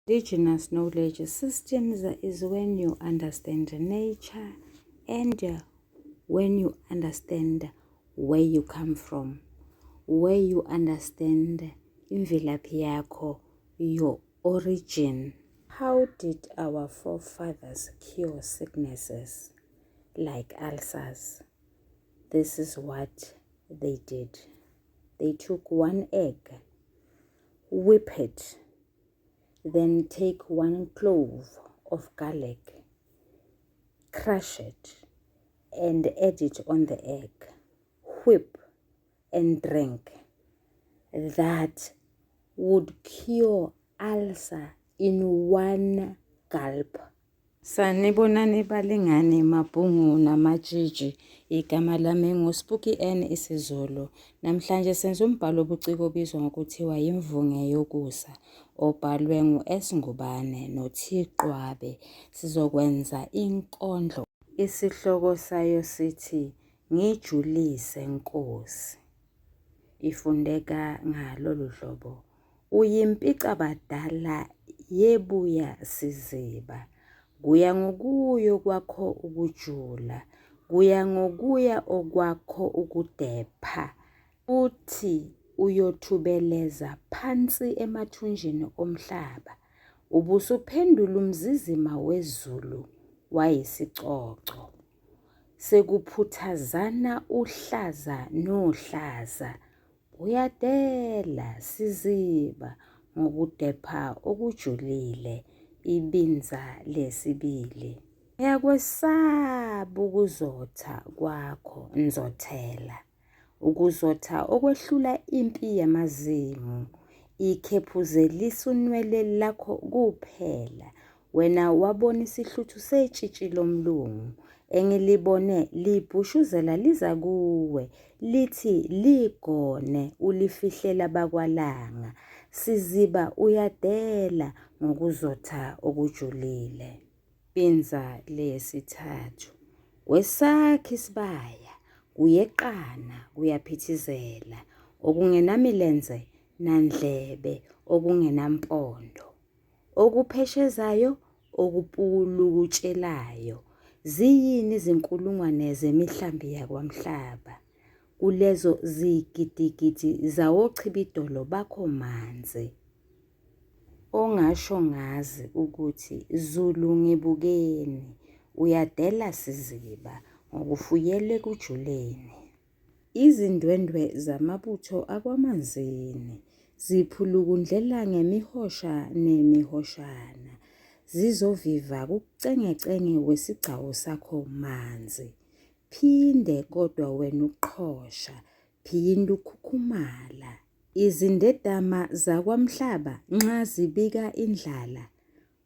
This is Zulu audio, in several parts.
Indigenous knowledge systems is when you understand nature and when you understand where you come from, where you understand imvelaphi yakho, your origin. How did our forefathers cure sicknesses like ulcers? This is what they did. They took one egg, whip it, then take one clove of garlic, crush it, and add it on the egg. Whip and drink. That would cure ulcer in one gulp. Sanibonani balingani mabhungu namatshitshi. Igama lami nguSpooky N isiZulu. Namhlanje senza umbhalo obuciko obizwa ngokuthiwa Yimvunge Yokusa obhalwe ngu-S Ngubane no-T Qwabe. Sizokwenza inkondlo. Isihloko sayo sithi Ngijulise Nkosi. Ifundeka ngalolu hlobo. Uyimpicabadala yebuya siziba. Kuya ngokuya okwakho ukujula, kuya ngokuya okwakho ukudepha. Uthi uyothubeleza phansi emathunjini omhlaba, ubusuphendula umzizima wezulu wayisicoco. Sekuphuthazana uhlaza nohlaza, Uyadela siziba ngokudepha okujulile ibinza lesibili. Ngiyakwesaba ukuzotha kwakho Nzothela, ukuzotha okwehlula impi yamazimu, ikhephuzelisa unwele lakho kuphela Wena wabona isihluthu setshitshi lomlungu engilibone libhushuzela liza kuwe lithi ligone ulifihlela bakwaLanga. Siziba uyadela ngokuzotha okujulile. Binza lesithathu. Kwesakhe isibaya kuyeqana kuyaphithizela okungenamilenze nandlebe okungenampondo. Okupheshezayo okupulukutshelayo ziyini izinkulungwane zemihlambi yakwamhlaba kulezo zigidigidi zawochibidolo bakho manzi ongasho ngazi ukuthi Zulu ngibukeni uyadela siziba ngokufuyela ekujuleni. Izindwendwe zamabutho akwaManzini ziphulukundlela ngemihosha nemihoshana zizoviva kucengecenge wesigcawu sakho manzi. Phinde kodwa wena uqhosha, phinde ukhukhumala. Izindedama zakwaMhlaba nxa zibika indlala,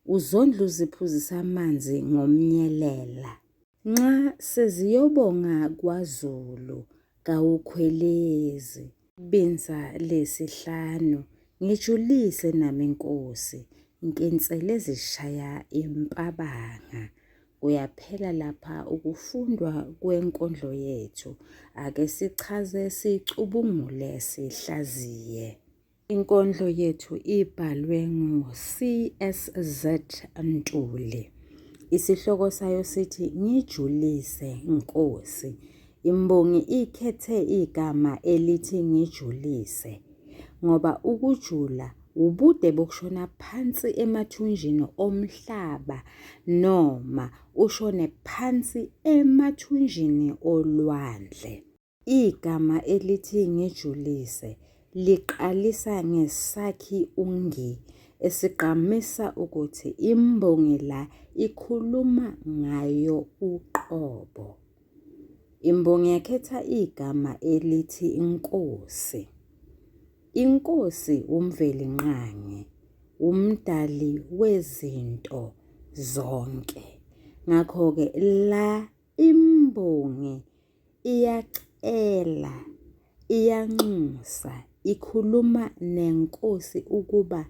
uzondla uziphuzisa amanzi ngomnyelela. Nxa seziyobonga kwaZulu kawukhwelezi. Binza lesihlanu ngijulise nami Nkosi nkinsele zishaya impabanga. Kuyaphela lapha ukufundwa kwenkondlo yethu. Ake sichaze sicubungule sihlaziye. Inkondlo yethu ibhalwe ngu-CSZ Ntuli. Isihloko sayo sithi Ngijulise Nkosi. Imbongi ikhethe igama elithi ngijulise ngoba ukujula wubude bokushona phansi emathunjini omhlaba noma ushone phansi emathunjini olwandle. Igama elithi ngijulise liqalisa ngesakhi u-ngi esigqamisa ukuthi imbongi la ikhuluma ngayo uqobo. Imbongi yakhetha igama elithi Nkosi. Inkosi uMvelinqangi, umdali wezinto zonke. Ngakho-ke la imbongi Iyacela, iyanxusa, ikhuluma nenkosi ukuba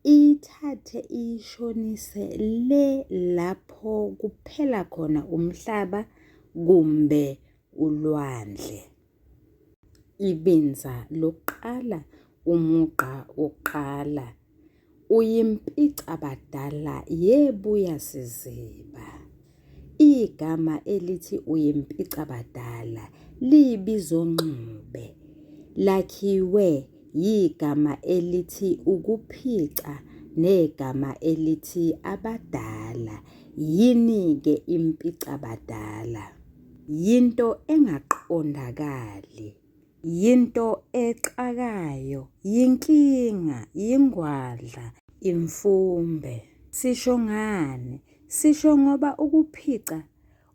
iyithathe iyishonise le lapho kuphela khona umhlaba kumbe ulwandle. Ibinza lokuqala umugqa wokuqala. Uyimpicabadala yebuya siziba. Igama elithi uyimpicabadala liyibizongxube, lakhiwe yigama elithi ukuphica negama elithi abadala. Yini-ke impicabadala? Yinto engaqondakali. Yinto exakayo, yinkinga, yingwadla, imfumbe. Sisho ngani? Sisho ngoba ukuphica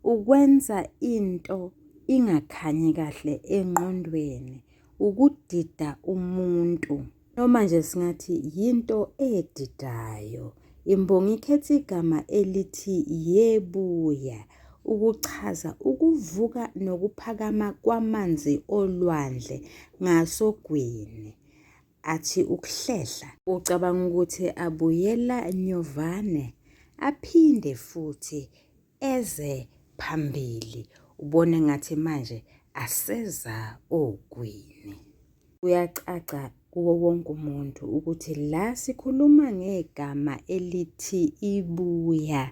ukwenza into ingakhanyi kahle engqondweni, ukudida umuntu. Noma nje singathi yinto edidayo. Imbongi ikhetha igama elithi yebuya ukuchaza ukuvuka nokuphakama kwamanzi olwandle ngasogwini. Athi ukuhlehla. Ucabanga ukuthi abuyela nyovane aphinde futhi eze phambili ubone ngathi manje aseza ogwini. Kuyacaca kuwo wonke umuntu ukuthi la sikhuluma ngegama elithi ibuya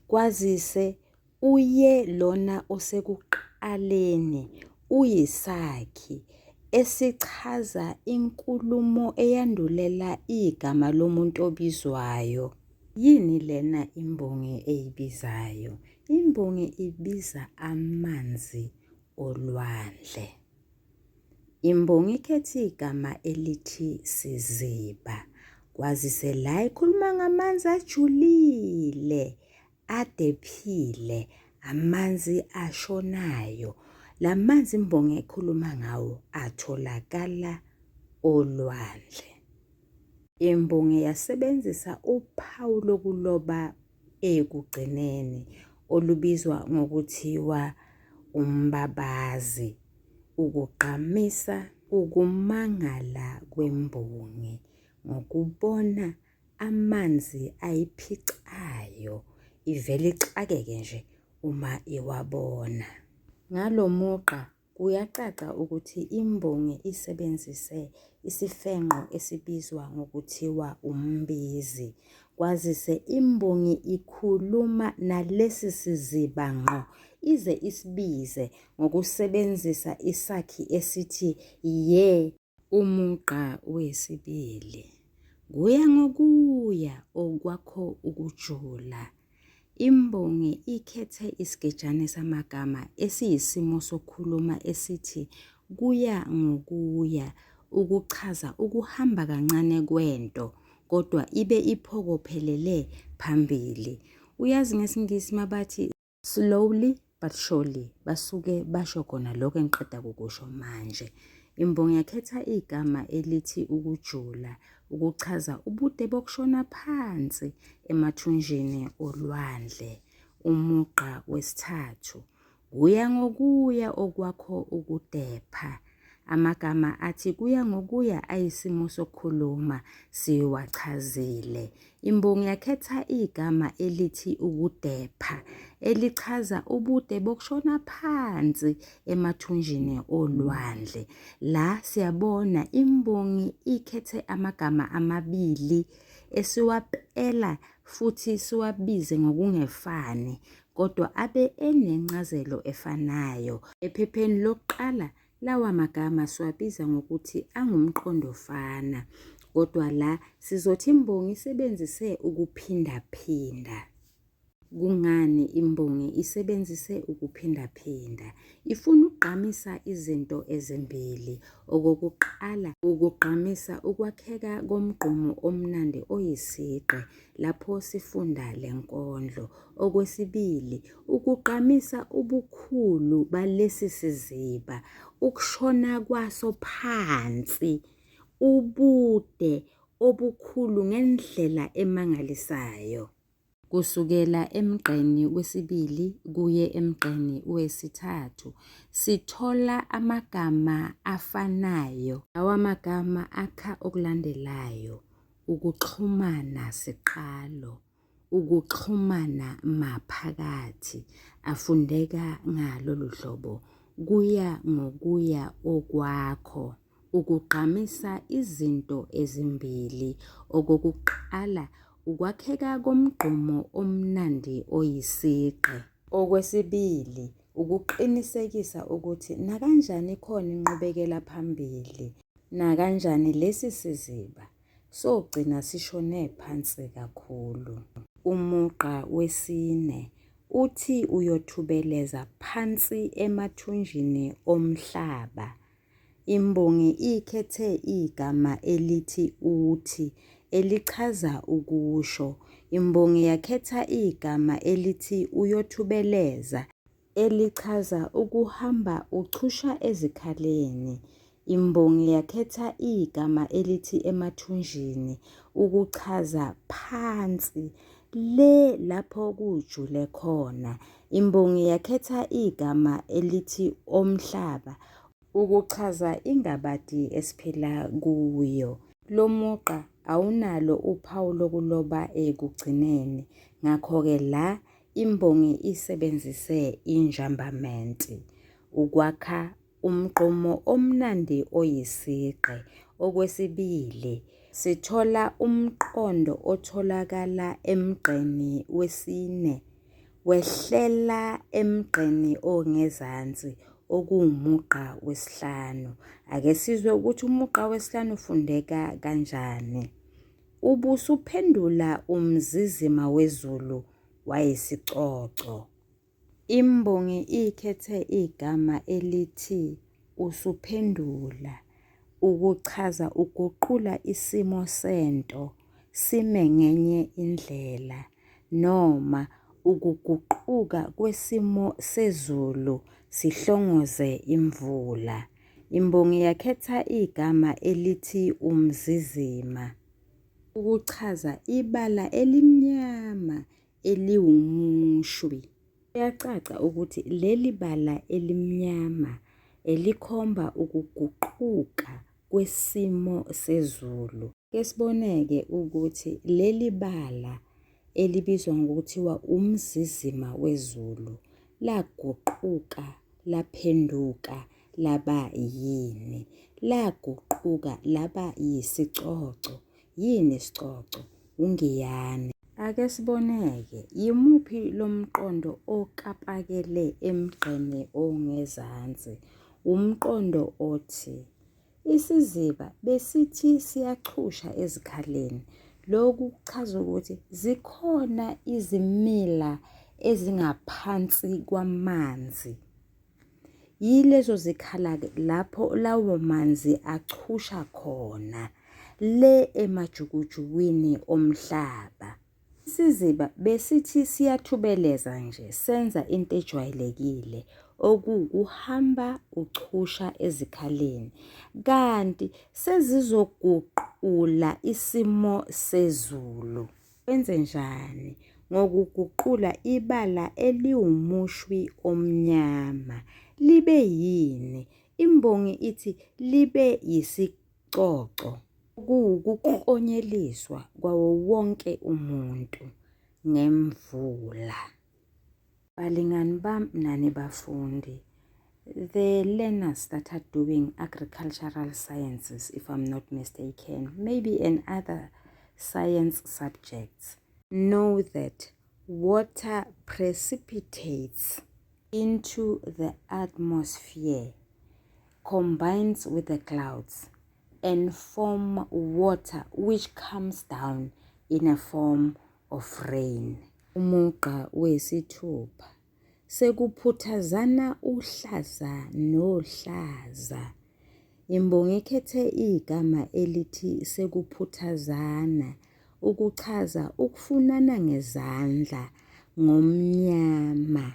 kwazise uye lona osekuqaleni uyisakhi esichaza inkulumo eyandulela igama lomuntu obizwayo. Yini lena imbongi eyibizayo? Imbongi ibiza amanzi olwandle. Imbongi ikhethe igama elithi siziba kwazise la ikhuluma ngamanzi ajulile, adephile, amanzi ashonayo. La manzi imbongi ekhuluma ngawo atholakala olwandle. Imbongi yasebenzisa uphawu lokuloba ekugcineni olubizwa ngokuthiwa umbabazi ukugqamisa ukumangala kwembongi ngokubona amanzi ayiphicayo ivele ixakeke nje uma iwabona. Ngalo mugqa Kuyacaca ukuthi imbongi isebenzise isifenqo esibizwa ngokuthiwa umbizi, kwazise imbongi ikhuluma nalesi siziba ngqo ize isibize ngokusebenzisa isakhi esithi ye. Umugqa wesibili. Kuya ngokuya okwakho ukujula. Imbongi ikhethe isigejane samagama esiyisimo sokukhuluma esithi kuya ngokuya ukuchaza ukuhamba kancane kwento kodwa ibe iphokophelele phambili. Uyazi ngesiNgisi mabathi Slowly but surely basuke basho kona lokho engiqeda kukusho manje. Imbongi yakhetha igama elithi ukujula ukuchaza ubude bokushona phansi emathunjini olwandle. Umugqa wesithathu. Kuya ngokuya okwakho ukudepha. Amagama athi kuya ngokuya ayisimo sokukhuluma siwachazile. Imbongi yakhetha igama elithi ukudepha elichaza ubude bokushona phansi emathunjini olwandle. La siyabona imbongi ikhethe amagama amabili esiwapela futhi siwabize ngokungefani kodwa abe enencazelo efanayo. Ephepheni lokuqala Lawa magama siwabiza ngokuthi angumqondofana, kodwa la sizothi imbongi isebenzise ukuphindaphinda. Kungani imbongi isebenzise ukuphindaphinda? Ifuna ukugqamisa izinto ezimbili. Okokuqala, ukugqamisa ukwakheka komgqumo omnandi oyisigqi lapho sifunda le nkondlo. Okwesibili, ukugqamisa ubukhulu balesi siziba, ukushona kwaso phansi, ubude obukhulu ngendlela emangalisayo. Kusukela emgqeni wesibili kuye emgqeni wesithathu sithola amagama afanayo. Lawa magama akha okulandelayo, ukuxhumana siqalo. Ukuxhumana maphakathi afundeka ngalolu hlobo, kuya ngokuya okwakho. ukugqamisa izinto ezimbili. Okokuqala, ukwakheka komgqumo omnandi oyisigqi. Okwesibili, ukuqinisekisa ukuthi nakanjani ikhona inqubekela phambili. Nakanjani lesi siziba sogcina sishone phansi kakhulu. Umugqa wesine uthi uyothubeleza phansi emathunjini omhlaba. Imbongi ikhethe igama elithi uthi elichaza ukusho. Imbongi yakhetha igama elithi uyothubeleza elichaza ukuhamba uchusha ezikhaleni. Imbongi yakhetha igama elithi emathunjini ukuchaza phansi le lapho kujule khona. Imbongi yakhetha igama elithi omhlaba ukuchaza ingabadi esiphila kuyo. Lo mugqa awunalo uphawu lokuloba ekugcineni, ngakho-ke la imbongi isebenzise injambamenti ukwakha umgqumo omnandi oyisigqi. Okwesibili, sithola umqondo otholakala emgqeni wesine wehlela emgqeni ongezansi okuwumugqa wesihlanu. Ake sizwe ukuthi umugqa wesihlanu ufundeka kanjani. Ubusuphendula umzizima wezulu wayisicoco. Imbongi ikhethe igama elithi usuphendula ukuchaza uguqula isimo sento sime ngenye indlela noma ukuguquka kwesimo sezulu sihlongoze imvula. Imbongi yakhetha igama elithi umzizima ukuchaza ibala elimnyama eliwumushwi. Kuyacaca ukuthi leli bala elimnyama elikhomba ukuguquka kwesimo sezulu. Ake sibone-ke ukuthi leli bala elibizwa ngokuthiwa umzizima wezulu laguquka laphenduka laba yini? Laguquka laba yisicoco. Yini isicoco? Ungiyane. Ake sibone-ke, yimuphi lo mqondo okapakele emgqeni ongezansi? Wumqondo othi, isiziba besithi siyachusha ezikhaleni. Lokhu kuchaza ukuthi zikhona izimila ezingaphansi kwamanzi. Yilezo zikhala-ke lapho lawo manzi achusha khona le emajukujukwini omhlaba. Isiziba besithi siyathubeleza nje senza into ejwayelekile okuwukuhamba uchusha ezikhaleni kanti sezizoguqula isimo sezulu. Kwenzenjani? Ngokuguqula ibala eliwumushwi omnyama libe yini? Imbongi ithi libe yisicoco. Okuwukuklonyeliswa kwawo wonke umuntu ngemvula. Balingani bam nani bafundi, the learners that are doing agricultural sciences, if I'm not mistaken, maybe in other science subjects, know that water precipitates into the atmosphere, combines with the clouds, and form water which comes down in a form of rain. Umugqa wesithupha, Sekuphuthazana uhlaza nohlaza. Imbongi ikhethe igama elithi sekuphuthazana ukuchaza ukufunana ngezandla ngomnyama.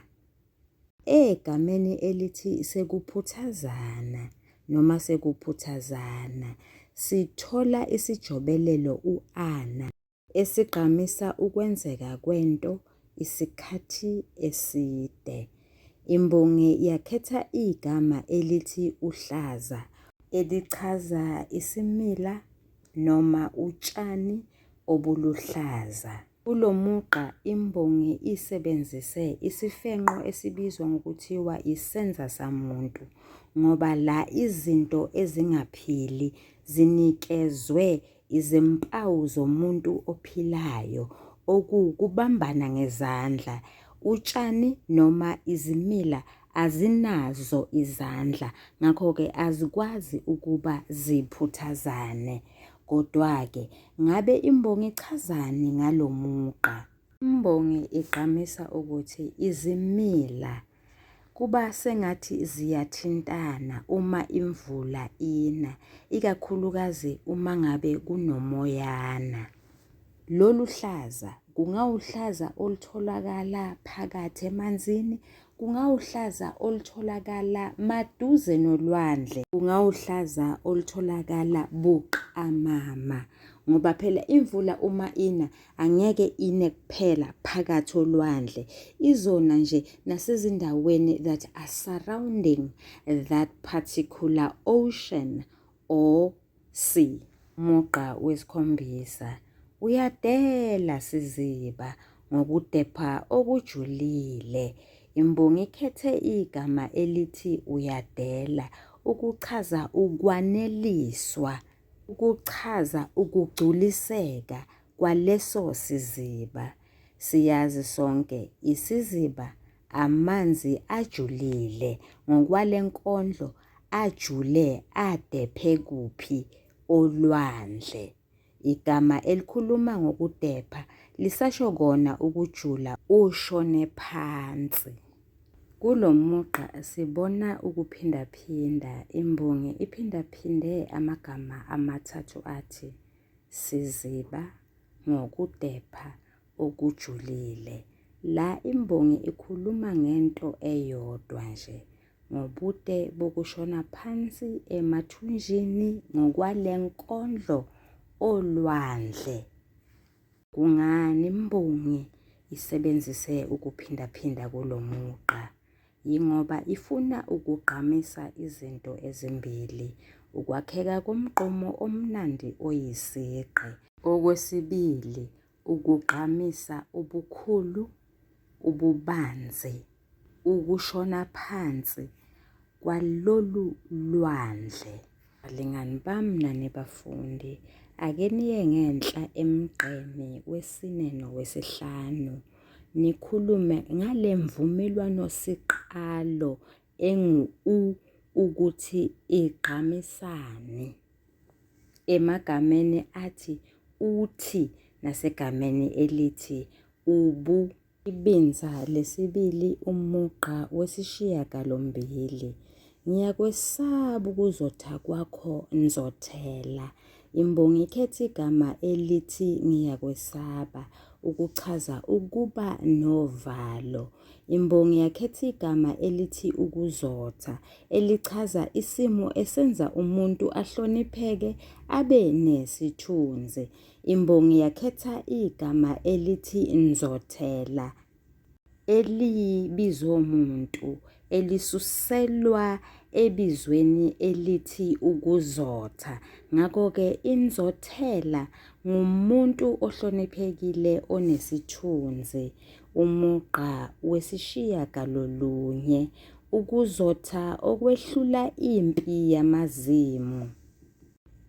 Egameni elithi sekuphuthazana noma sekuphuthazana sithola isijobelelo u-ana esigqamisa ukwenzeka kwento isikhathi eside. Imbongi yakhetha igama elithi uhlaza elichaza isimila noma utshani obuluhlaza. Kulo mugqa imbongi isebenzise isifenqo esibizwa ngokuthiwa isenzasamuntu ngoba la izinto ezingaphili zinikezwe izimpawu zomuntu ophilayo okuwukubambana ngezandla. Utshani noma izimila azinazo izandla ngakho-ke azikwazi ukuba ziphuthazane. Kodwa-ke ngabe imbongi ichazani ngalo mugqa? Imbongi igqamisa ukuthi izimila kuba sengathi ziyathintana uma imvula ina, ikakhulukazi uma ngabe kunomoyana. Lolu hlaza kungawuhlaza olutholakala phakathi emanzini, kungawuhlaza olutholakala maduze nolwandle, kungawuhlaza olutholakala buqamama ngoba phela imvula uma ina angeke ine kuphela phakathi olwandle, izona nje nasezindaweni that are surrounding that particular ocean or sea. Umugqa wesikhombisa uyadela siziba ngokudepha okujulile. Imbongi ikhethe igama elithi uyadela ukuchaza ukwaneliswa, ukuchaza ukugculiseka kwaleso siziba. Siyazi sonke isiziba amanzi ajulile ngokwale nkondlo ajule adephe kuphi olwandle. Igama elikhuluma ngokudepha lisasho kona ukujula ushone phansi. Kulo mugqa sibona ukuphindaphinda, imbongi iphindaphinde amagama amathathu athi siziba, ngokudepha okujulile. La imbongi ikhuluma ngento eyodwa nje, ngobude bokushona phansi emathunjini ngokwale nkondlo olwandle. Kungani imbongi isebenzise ukuphindaphinda kulo mugqa? Yingoba ifuna ukugqamisa izinto ezimbili, ukwakheka komgqumo omnandi oyisigqi. Okwesibili, ukugqamisa ubukhulu, ububanzi, ukushona phansi kwalolu lwandle. Balingani bami nani bafundi, ake niye ngenhla emgqeni wesine nowesihlanu nikhulume ngale mvumelwano siqalo engu-u ukuthi igqamisani emagameni athi uthi nasegameni elithi ubu. Ibinza lesibili umugqa wesishiyagalombili. Ngiyakwesaba ukuzotha kwakho Nzothela. Imbongi ikhetha igama elithi ngiyakwesaba ukuchaza ukuba novalo. Imbongi yakhetha igama elithi ukuzotha elichaza isimo esenza umuntu ahlonipheke abe nesithunzi. Imbongi yakhetha igama elithi Nzothela eliyibizomuntu elisuselwa ebizweni elithi ukuzotha. Ngakho-ke inzothela ngumuntu ohloniphekile onesithunzi. Umugqa wesishiyagalolunye, ukuzotha okwehlula impi yamazimu.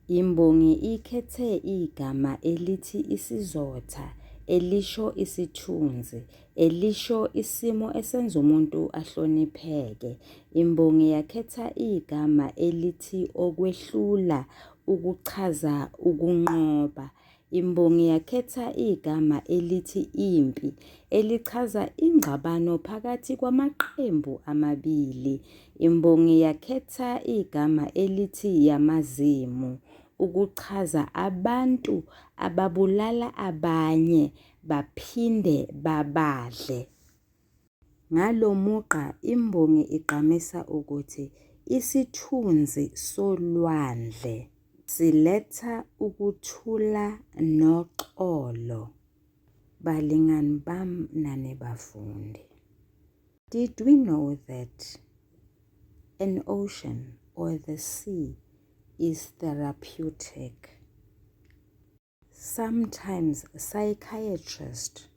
Imbongi ikhethe igama elithi isizotha elisho isithunzi, elisho isimo esenza umuntu ahlonipheke. Imbongi yakhetha igama elithi okwehlula ukuchaza ukunqoba. Imbongi yakhetha igama elithi impi elichaza ingxabano phakathi kwamaqembu amabili. Imbongi yakhetha igama elithi yamazimu ukuchaza abantu ababulala abanye baphinde babadle. Ngalo mugqa imbongi igqamisa ukuthi isithunzi solwandle siletha ukuthula noxolo. Balingani bami nani bafundi, did we know that an ocean or the sea is therapeutic? Sometimes psychiatrists,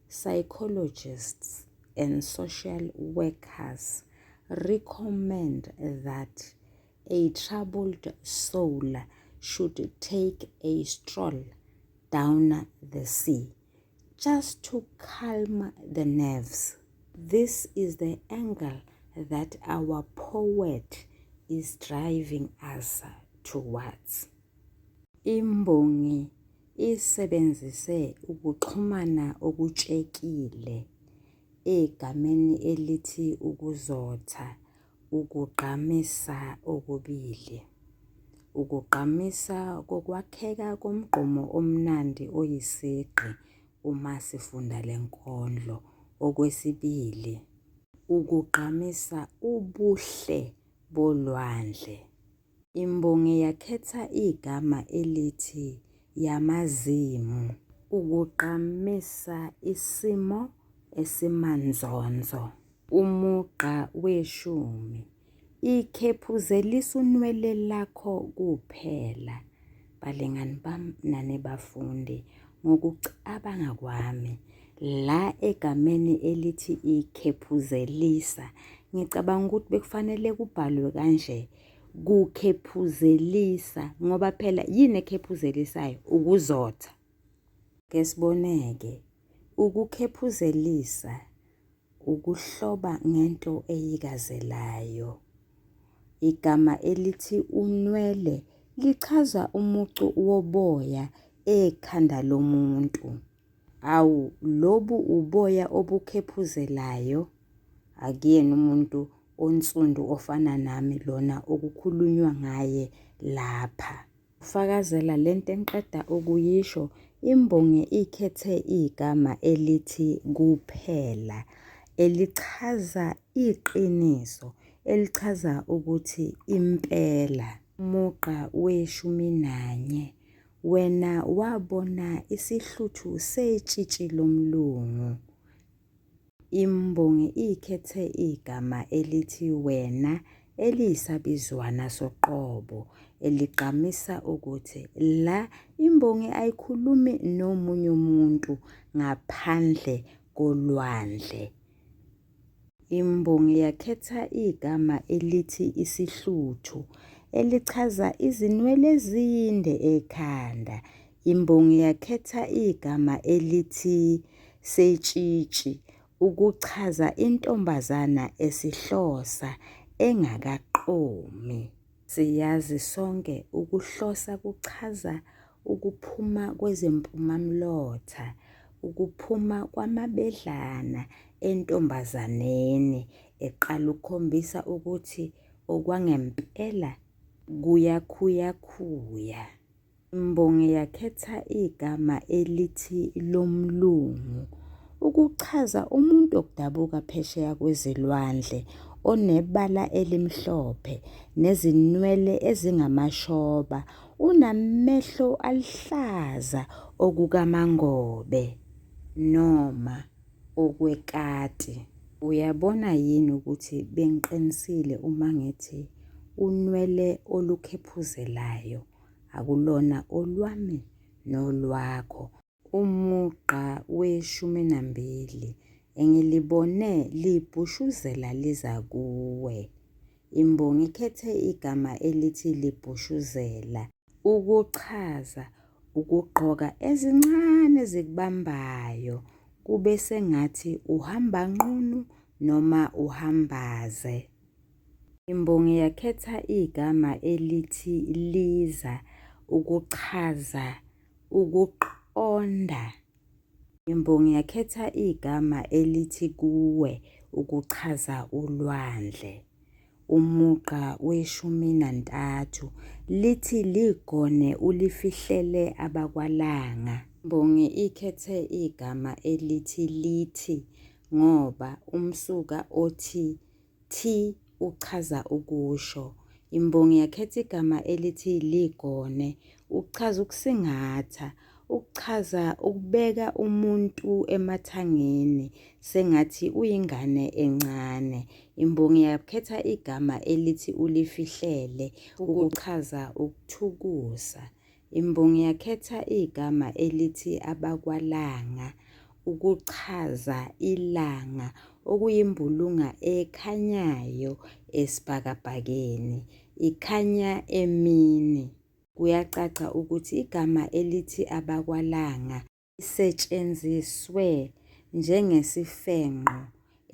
psychologists and social workers recommend that a troubled soul should take a stroll down the sea just to calm the nerves. This is the angle that our poet is driving us towards. Imbongi isebenzise ukuxhumana okutshekile egameni elithi ukuzotha ukugqamisa okubili. Ukugqamisa kokwakheka komgqumo omnandi oyisigqi uma sifunda le nkondlo. Okwesibili, ukugqamisa ubuhle bolwandle. Imbongi yakhetha igama elithi yamazimu ukugqamisa isimo esimanzonzo. Umugqa weshumi, ikhephuzelisa unwele lakho kuphela. Balingani bami nani bafundi, ngokucabanga kwami la egameni elithi ikhephuzelisa, ngicabanga ukuthi bekufanele kubhalwe kanje, kukhephuzelisa, ngoba phela yini ekhephuzelisayo? Ukuzotha. Ke sibone-ke, ukukhephuzelisa ukuhloba ngento eyikazelayo. Igama elithi unwele lichaza umucu woboya ekhanda lomuntu. Awu, lobu uboya obukhephuzelayo, akuyena umuntu onsundu ofana nami lona okukhulunywa ngaye lapha. Fakazela lento engiqeda ukuyisho, imbongi ikhethe igama elithi kuphela elichaza iqiniso, elichaza ukuthi impela. Umugqa weshumi nanye, wena wabona isihluthu setshitshi lomlungu. Imbongi ikhethe igama elithi wena eliyisabizwana soqobo eligqamisa ukuthi la imbongi ayikhulumi nomunye umuntu ngaphandle kolwandle. Imbongi yakhetha igama elithi isihluthu elichaza izinwele ezinde ekhanda. Imbongi yakhetha igama elithi setshitshi ukuchaza intombazana esihlosa engakaqomi. Siyazi sonke ukuhlosa kuchaza ukuphuma kwezimpumamlotha, ukuphuma kwamabedlana entombazaneni eqala ukukhombisa ukuthi okwangempela kuyakhuyakhuya. Imbongi yakhetha igama elithi lomlungu ukuchaza umuntu okudabuka phesheya kwezilwandle onebala elimhlophe nezinwele ezingamashoba, unamehlo aluhlaza okukamangobe noma okwekati. Uyabona yini ukuthi bengiqinisile uma ngithi unwele olukhephuzelayo akulona olwami nolwakho. Umugqa weshumi nambili engilibone libhushuzela liza kuwe. Imbongi ikhethe igama elithi libhushuzela ukuchaza ukugqoka ezincane ezikubambayo kube sengathi uhamba nqunu noma uhambaze. Imbongi yakhetha igama elithi liza ukuchaza ukuqonda. Imbongi yakhetha igama elithi kuwe ukuchaza ulwandle. Umugqa weshumi nantathu lithi ligone ulifihlele abakwaLanga. Imbongi ikhethe igama elithi lithi ngoba umsuka othi Thi uchaza ukusho. Imbongi yakhetha igama elithi ligone ukuchaza ukusingatha, ukuchaza ukubeka umuntu emathangeni sengathi uyingane encane. Imbongi yakhetha igama elithi ulifihlele ukuchaza ukuthukusa. Imbongi yakhetha igama elithi abakwaLanga ukuchaza ilanga okuyimbulunga ekhanyayo esibhakabhakeni, ikhanya emini. Kuyacaca ukuthi igama elithi abakwaLanga lisetshenziswe njengesifengqo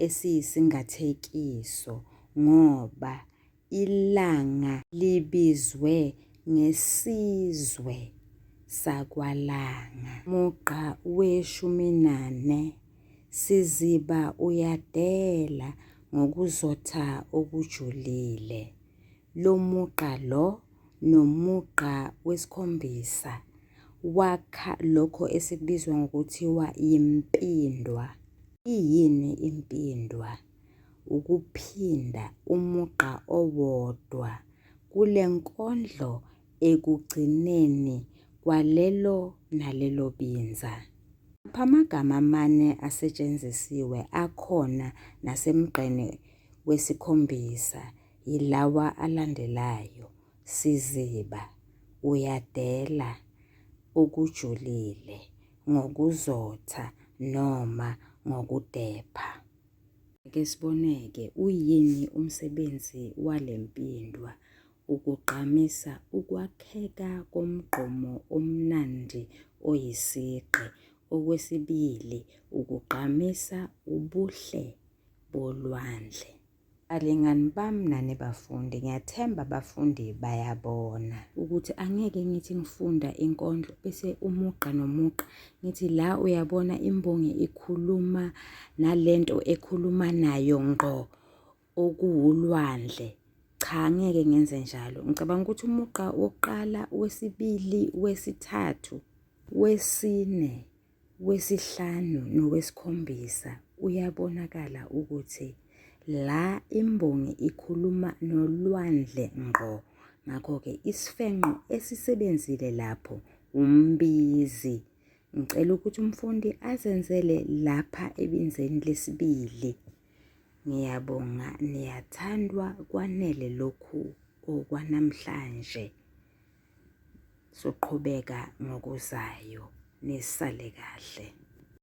esiyisingathekiso ngoba ilanga libizwe ngesizwe sakwaLanga. Mugqa weshuminane, Siziba uyadela ngokuzotha okujulile. Lo mugqa lo nomugqa wesikhombisa wakha lokho esikubizwa ngokuthiwa yimpindwa. Iyini impindwa? Ukuphinda umugqa owodwa kule nkondlo ekugcineni kwalelo nalelo binza. Lapha amagama amane asetshenzisiwe akhona nasemgqeni wesikhombisa yilawa alandelayo, siziba, uyadela, okujulile, ngokuzotha noma ngokudepha. Ake sibone-ke uyini umsebenzi wale mpindwa ukugqamisa ukwakheka komgqomo omnandi oyisigqi. Okwesibili, ukugqamisa ubuhle bolwandle. Balingani bami nani bafundi, ngiyathemba abafundi bayabona ukuthi angeke ngithi ngifunda inkondlo bese umugqa nomugqa ngithi la uyabona imbongi ikhuluma nalento ekhuluma nayo ngqo okuwulwandle. Cha ngeke ngenze njalo. Ngicabanga ukuthi umugqa wokuqala, wesibili, wesithathu, wesine, wesihlanu nowesikhombisa uyabonakala ukuthi la imbongi ikhuluma nolwandle ngqo. Ngakho-ke isifenqo esisebenzile lapho umbizi. Ngicela ukuthi umfundi azenzele lapha ebinzeni lesibili. Ngiyabonga niyathandwa kwanele lokhu okwanamhlanje. Soqhubeka ngokuzayo. Nisale kahle.